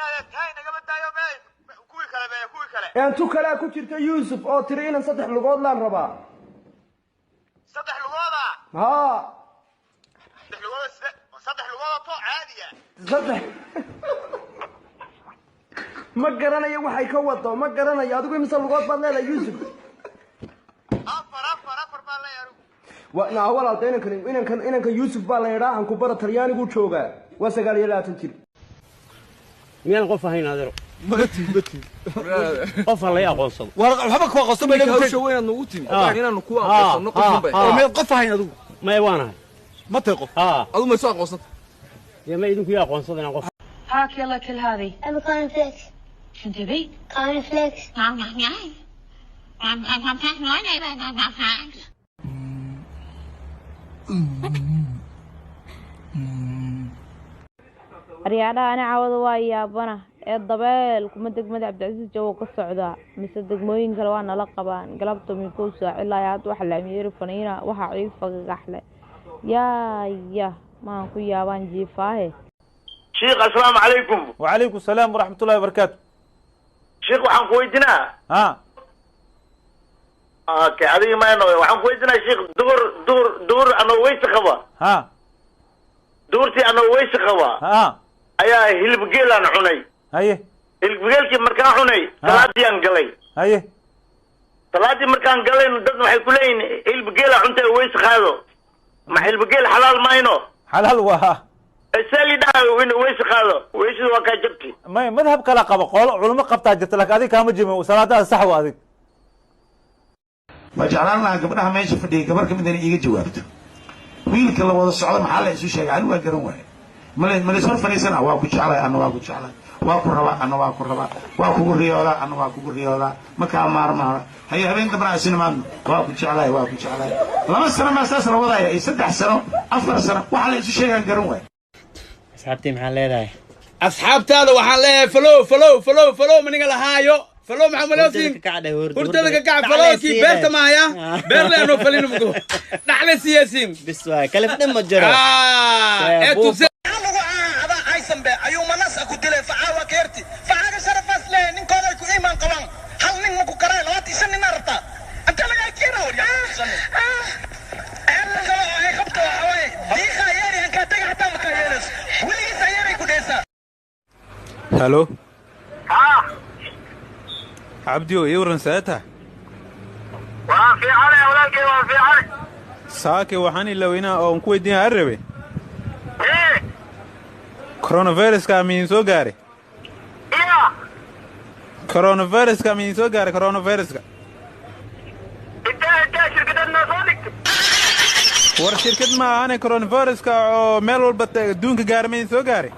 Inaad tahay nagama daayo mee, kuwii kale mee, kuwii kale? Een tu kalea ku jirta, Yuusuf, oo tiri inan saddex lugood laan rabaa. Saddex lugooda? Haa. Saddex lugooda side? Saddex lugooda to caadiya? Saddex, ma garanayo waxay ka wado, ma garanayo. Adigu imise lugood baad leedahay, Yuusuf? Afar, afar, afar baan leeyahay anigu. Wa naa walaal, de inankan Yuusuf baa la idhaa, han ku bara, Talyaanigu joogaa, waa 29 jir. Miyaan qof ahayn, adeero? Mati. Qof ha lay aqoonsado. Waxba ku aqoonsan bay. Hawsha weynaad noogu timi inaanu ku aqoonsano qof unbay. Oo miyaad qof ahayn adigu? Maya, waanahay. Ma tahay qof? Haa. Adu ma soo aqoonsanta? Dee ma idinku yaa aqoonsada inaan qof? هاك يلا كل هذه. أبي corn flakes. شو تبي؟ corn flakes. Aryaadhaha, ani cawada waa yaabana ee dabeel kuma degmada Cabdicasiis jawo ka socdaa mise degmooyin kale waa nala qabaan. Galabta mikow saac ilaa hadda waxa laamiyeeri faniina waxaa ciid fagagaxle yaaya maan ku yaabaan jiifaahe. Shiikh, assalaamu calaykum. وعليكم السلام ورحمة الله وبركاته. Shiikh, waxaan ku weydiinaa. ها. Okay, adiga maano waxaan ku weydiinaa, shiikh, duhur anoo weyse qaba. ها. Duhurtii anoo weyse qaba ها. ayaa hilib geelaan cunay. هيه. Hilib geelkii markaan cunay, salaadiiyaan galay. هيه. Salaadii markaan galayno, dad waxay ku leeyihin hilib geela cuntay, weyse qaado. Ma hilib geel xalaal mayno? حلال وها. See dhaha in weyse qaado? Weysada waa kaa jabti. ما مذهب kala qaba, qolo culimo qabtaa jirta, laakiin adiga kaama jibin, salaadaha sax waa adig. Waa jeclaan lahaa gabdhaha meesha fadhiya gabar ka mid inay iiga jawaabto: wiilka la wada socdo maxaa la isu sheegay? Anigu waa garan waaye. Male malaysor fadhiisana, waa ku jeclay, anna waa ku jeclay, waa ku rabaa, anna waa ku rabaa, waa kugu riyoodaa, anna waa kugu riyoodaa, ma kaa maarmaano, haye habeen dambana isinimaadno, waa ku jeclay, waa ku jeclay. 2 sano maa saas la wadaya iyo 3 sano, 4 sano? Waxa la isu sheegaan garan waaye. Asxaabtii maxaa leedahay? Asxaabtaada waxaan leeyahay follow, follow, follow, follow. Maniga lahaayo follow, maxaa maloosin? Hurdada ka kaca. Followkii beerta maaya, beerle anoo falin mugo dhaxle siyaasiin. Bis waay, kalif dhan ma jiro. Ee tuse. Ayuu manas ku dilay facaawa keerti facaaga sharafaas leh, ninkooda ay ku iimaan qabaan. Hal nin ma ku karaa? 25 nin rabtaa, inta lagaa keena waryaa kale oo ay qabto. Waxaa waaye diiqa yeeri hankaa taga, xataa makaa yeelayso weligiis ayeeray ku dheysaa. Halo Cabdiyo, ii waran, see tahay? Waa fiicane, walaalkay, waa fiicane. Saake waxaan ilaweynaa oo aan ku weydiinaa rabe, coronaviruska ma idin soo gaaray? Iya. Coronaviruska ma idin soo gaaray, coronaviruska? Intaa shirkadad noo soo dhigtay? War shirkad ma ahane, coronaviruska oo meel walba adduunka gaaray ma idin soo gaaray?